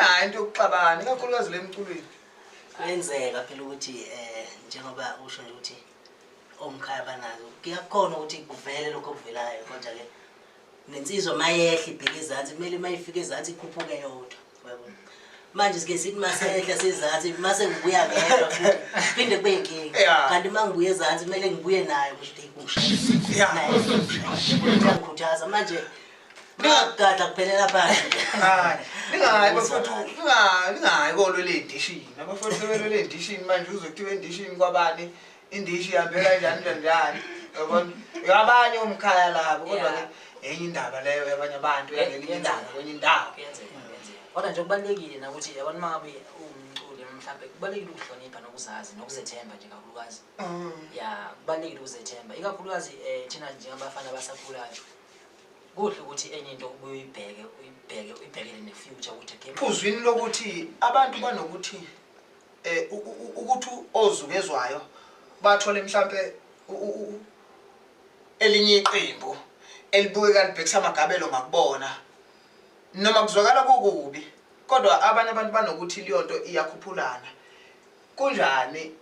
Banayo into yokuxabana ikakhulukazi le mculweni. Kuyenzeka phela ukuthi njengoba usho nje ukuthi omkhaya banazo, kuyakhona ukuthi kuvele lokho okuvelayo, kodwa ke nensizwa mayehla ibheke ezansi, kumele mayifika ezansi ikhuphuke yodwa, uyabona. Manje sike sithi masehla sezansi, mase ngibuya ngedwa futhi phinde kube inkinga. Kanti uma ngibuya ezansi kumele ngibuye nayo, ngisho ukuthi ungishayile. Naye uyangikhuthaza manje. Ningagadla kuphelela phansi. Hayi, ningayi bafowethu, ningayi kolwela ey'ndishini. Abafowethu sebelwela ey'ndishini manje, uzwe kuthiwa endishini kwabani, indishi ihambe kanjani njani njani. Yabona? Abanye omkhaya labo, kodwa-ke enye indaba leyo yabanye abantu, yangelinye ilanga kwenye indawo. Kuyenzeka, kuyenzeka. Kodwa nje kubalulekile nakuthi yabona uma ngabe uwumculi mhlawumbe kubalulekile ukuhlonipha nokuzazi nokuzethemba nje kakhulukazi. Ya, kubalulekile ukuzethemba. Ikakhulukazi thina njengabafana abasakhulayo. Kuhle ukuthi enye into ubuye uyibheke, uyibheke, uyibhekele ne-future ukuthi okay. Phuzwini lokuthi abantu banokuthi ukuthi ozukezwayo bathole mhlambe elinye iqembu elibukeka libhekisa amagabelo ngakubona, noma kuzwakala kukubi, kodwa abanye abantu banokuthi leyo nto iyakhuphulana. Kunjani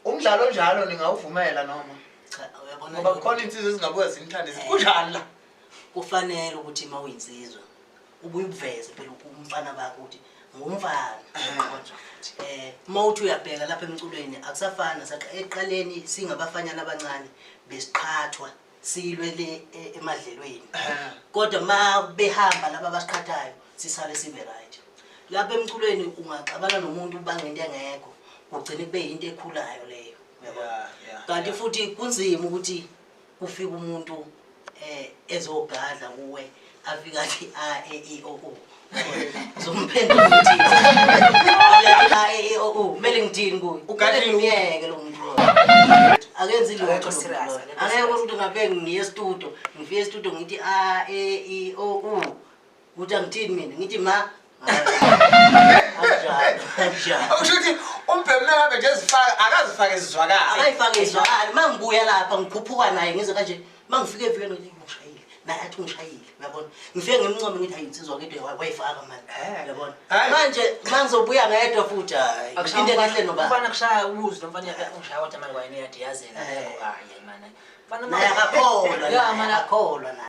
umdlalo onjalo, ningawuvumela noma? Cha, uyabona, ngoba kukhona insizwa ezingabuya zinithande zithi kunjani la. Kufanele ukuthi uma uyinsizwa ubuye ubuveze phela umfana bakho ukuthi ngumfana. Uma uthi uyabheka lapha emculweni akusafani ekuqaleni, singabafanyana abancane besiqhathwa silwe le emadlelweni, kodwa ma behamba laba abasiqhathayo sisale sibe right. Lapha emculweni ungaxabana nomuntu ubanga into engekho, kugcine kube yinto ekhulayo leyo, uyabona? Kanti futhi kunzima ukuthi kufike umuntu ezogadla kuwe, afike athi a e i o u, uzomphendula ukuthi a e i o u, kumele ngithini kuye? Ugadlile. Kumele ngimyeke lo muntu loyo, akenzi lutho. Akekho lo muntu serious, loyo. akekho Angeke serious. ukuthi ngabe ngiye e-studio, ngifike e-studio ngithi a e i o u, ukuthi angithini mina, ngithi ma anjalo anjalo. Okusho ukuthi umbhemu nangabe nje ezifaka, akazifake zizwakale. Akayifake izwakale. Uma ngibuya lapha ngikhuphuka naye, ngize kanje, uma ngifike evikeni ngithi ngishayile, naye athi ungishayile, uyabona. Ngifike ngimncome ngithi hayi insizwa ke wayifaka mani, uyabona. Manje uma ngizobuya ngedwa futhi, hayi ngiphinde ngehle noba Umfana kushaya ubuzi lo mfana ungishaya, kodwa manje kwayena uyadiyazela. Hayi mana. Mfana naye akakholwa. Ya, naye mana. Akakholwa naye.